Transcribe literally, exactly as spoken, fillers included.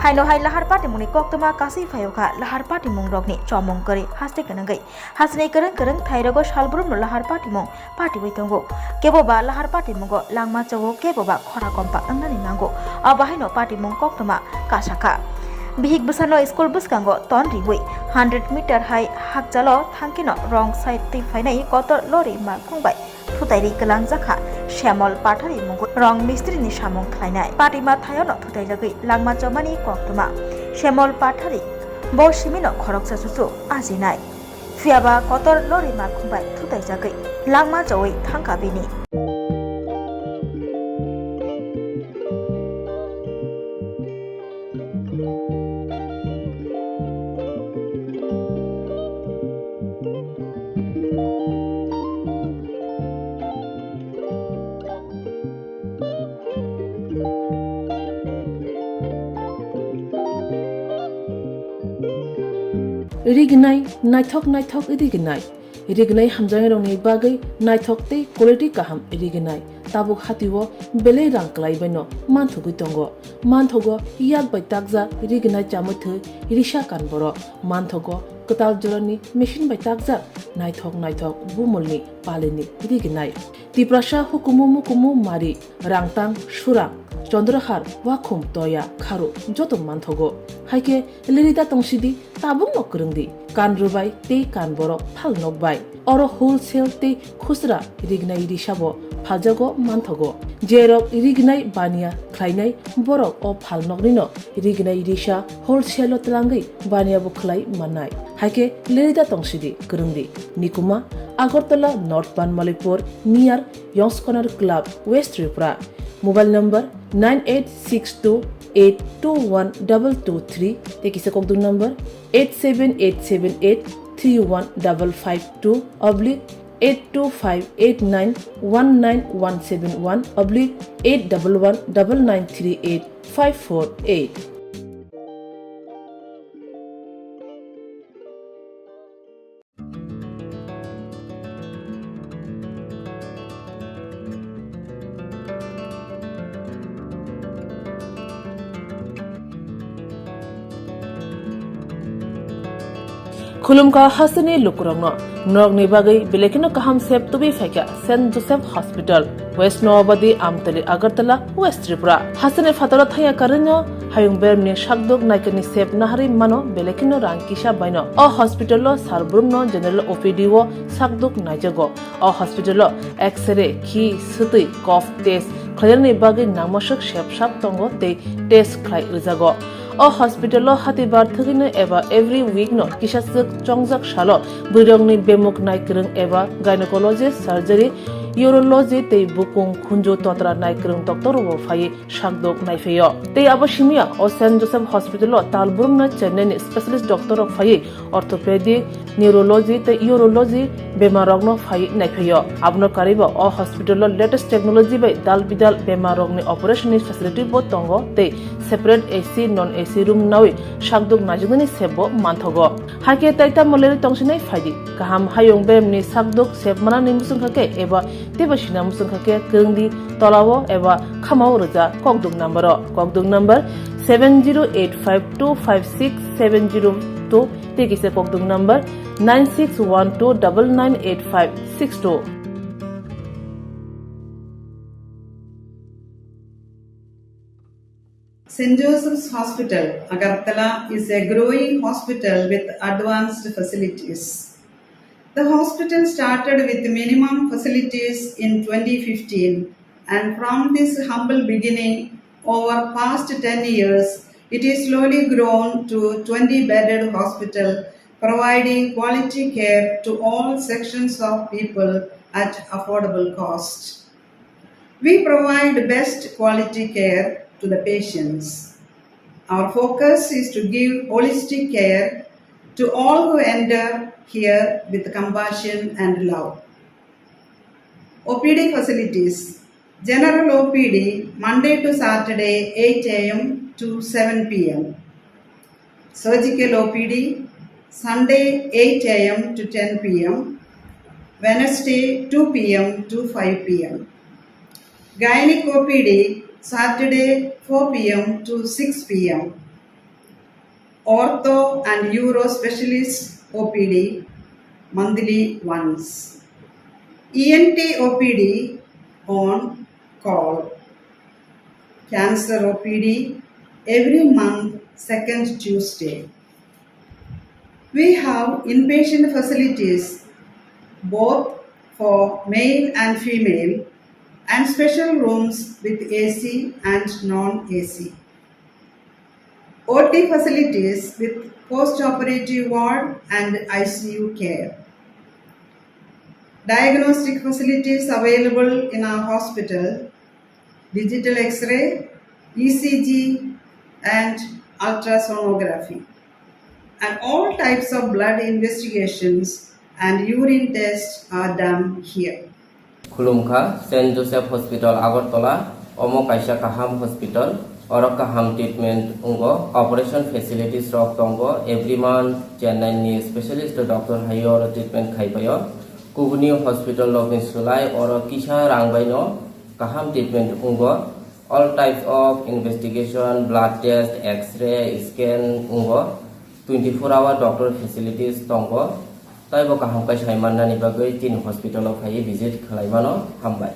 Haino hai lahar patimungni koktwma kasui phaio kha lahar patimung rokni chomung kwrwi haste kwnangwi. Hasteni kwrwng kwrwng thairogo salbrumno lahar patimung patiwi tongo. Kebo ba lahar patimungo langma chao, kebo ba khora kompa wngnani nango. Abo haino patimung koktwma kasa kha. Bihik bwsano school bwskango ton riwi hundred meter hai hakchalo thangkheno wrong side twi phainai kotor lorry malkhung bai thutairwi kwlangjak kha Shyamol Pathari mungo rong mistri ni samung khlainai. Patima thaiono thutaijagwi langma chomani koktwma Shyamol Pathari bo simino khoroksa chuchu ajinai. Phiyaba kotor lorry malkhung bai thutaijagwi langma chowi thangkha bini. Rignai, naithok naithok rignai. Rignai hamjaknairokni bagwi naithok tei quality kaham rignai. Tabuk hatio belai rang kwlaibaino manthogwi tongo. Manthogo yak bai takjak rignai chamwi thwi risa kan borok. Manthogo kwtal jorani machine bai takjak naithok naithok bumulni palini rignai. Tiprasa hukumu mukumu mari, rangtang, surang, chondrahar, wakhum, toya, kharu joto manthogo. Haikhe lerida tongsidi, tabukno kwrwngdi, kan rwbai tei kan borok phal nokbai. Oro wholesale tei khusra rignai risabo phaljago manthogo. Jerok rignai baniya khlainai borok o phal noknino rignai risa wholesale-o twlangwi baniya bo khlai mannai. Haikhe lerida tongsidi, kwrwngdi. Nikuma, Agartala North Banmalipur, near Yongs Corner Club, West Tripura. Mobile number nine eight six two eight two one double two three, tei kisa kokdung number eight seven eight seven eight three one double five two oblique eight two five eight nine one nine one seven one oblique eight double one double nine three eight five four eight. Khulumkha hasteni lukurokno, norokni bagwi belai kheno kaham sep tubui phaikha Saint Joseph Hospital, West Noabadi, Amtali, Agartala, West Tripura. Hasteni phataro thaya karwino hayung bermni sakduk naikani sep naharwi mano belai kheno rang kisa baino. O hospital-o sarbrumno general O P D-o sakduk naijago. O hospital-o X-ray, khi, swtwi, cough test khlainani bagwi nangmaswk sep sap tongo tei test khlai rwjago. O hospital-o hatibar thwgwino eba every week-no kisa swk chongjak salo bwrwirokni bemuk naikwrwng eba gynecology, surgery, urology tei bukung khunju totra naikwrwng doctor-rokbo phaiwi sakdok naiphaio. Tei abo simiya o Saint Joseph Hospital-o tal brumno Chennai-ni specialist doctor-rok phaiwi orthopedic, neurology tei urology bemarrokno phaiwi naiphaio. Abono karwibo o hospital-o latest technology bai dal bidal bemarrokni operation-ni facility-bo tongo tei separate A C, non A C room nawi sakdok naijaknani sepbo manthogo. Haikhe tai tamo lerwi tongsinai phaidi. Kaham hayung beremni sakdok sep manani muchungkha khe eba teibo sina muchungkha khe kwrwngdi tolao eba khamao rwja kokduk number-o. Kokduk number seven zero eight five two five six seven zero two tei kisa kokduk number nine six one two double nine eight five six two. Saint Joseph's Hospital, Agartala is a growing hospital with advanced facilities. The hospital started with minimum facilities in twenty fifteen, and from this humble beginning, over past ten years, it is slowly grown to twenty bedded hospital, providing quality care to all sections of people at affordable cost. We provide best quality care to the patients. Our focus is to give holistic care to all who enter here with compassion and love. O P D facilities. General O P D, Monday to Saturday, eight A M to seven P M. Surgical O P D, Sunday, eight A M to ten P M, Wednesday, two P M to five P M. Gynec O P D, Saturday, four P M to six P M. Ortho and uro specialist O P D monthly once. E N T O P D on call. Cancer O P D every month, second Tuesday. We have inpatient facilities both for male and female and special rooms with A C and non-A C. O T facilities with post-operative ward and I C U care. Diagnostic facilities available in our hospital, digital X-ray, E C G, and ultrasonography. And all types of blood investigations and urine tests are done here. Khulumkha, Saint Joseph Hospital Agartala, omo kaisa kaham hospital, oro kaham treatment wngo, operation facilities rok tongo, every month Chennai ni specialist doctor hai oro treatment khai paio. Kubuni hospital rokni swlai oro kisa rang bai no kaham treatment wngo. All types of investigation, blood test, X-ray, scan wngo. Twenty four hour doctor facilities tongo. Taibo kaham khe sai mannani bagwi chini hospital o phaiwi visit khlai mano. Hambai.